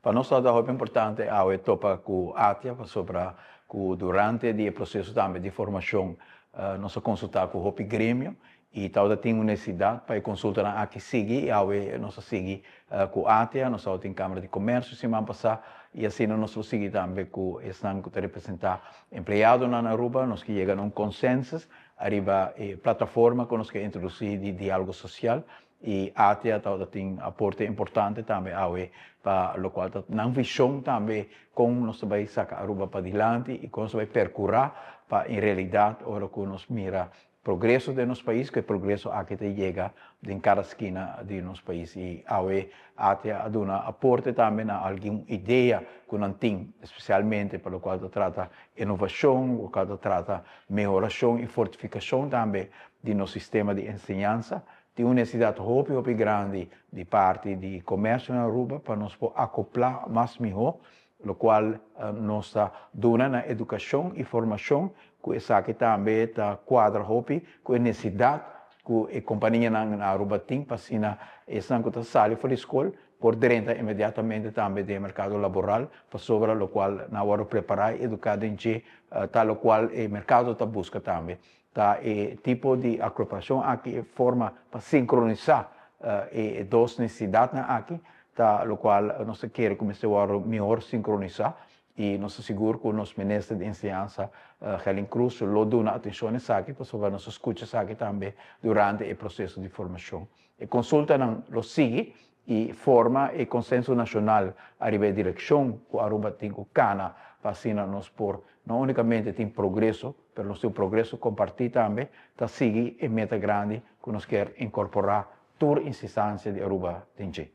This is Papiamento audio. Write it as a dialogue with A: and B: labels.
A: Pa nos ta hopi importante awe topa cu ATIA, pasobra cu durante di e proceso tambe di formacion nos a consulta cu hopi gremio y tabatin un necesidad pa e consultanan aki sigui y awe nos a sigui cu ATIA, nos tabatin Camara di Comercio siman pasa y asina nos lo sigui tambe cu esnan cu ta representa empleadonan na Aruba. Nos ke yega na un consensus ariba e plataforma cu nos ke introduci di dialogo social y ATIA tabatin aporte importante tambe awe pa locual ta nan vision tambe con nos ta bay saca Aruba padilanti y con nos ta bay percura pa en realidad ora cu nos mira progreso den nos pais cu e progreso aki ta yega den cada skina di nos pais y awe ATIA a duna aporte tambe na algun idea cu nan tin especialmente pa locual ta trata innovacion, locual ta trata mehoracion y fortificacion tambe di nos sistema di enseñansa. Tin un necesidad hopi hopi grandi di parti di comercio na Aruba pa nos por acopla mas miho locual nos ta duna na educacion y formacion cu esaki tambe ta cuadra hopi cu e necesidad cu e companianan na Aruba tin pa asina esnan cu ta sali for di scol por drenta inmediatamente tambe den e mercado laboral pasobra locual nan a wordo prepara y educa den dje ta locual e mercado ta busca tambe. Ta e tipo di akropacion aki e forma pa sincronisa e dos necesidadnan aki ta locual nos ta kere cu mester wordo mihor sincronisa y nos ta sigur cu nos Minister di Enseñansa Gerlin Croes lo duna atencion na esaki pasobra nos a scucha esaki tambe durante e proceso di formacion. E consultanan lo sigui y forma e consenso nacional ariba e direccion cu Aruba tin cu cana pa asina nos por no unicamente tin progreso, pero nos tin un progreso comparti tambe, ta sigui e meta grandi cu nos kier incorpora tur instancia di Aruba den dje.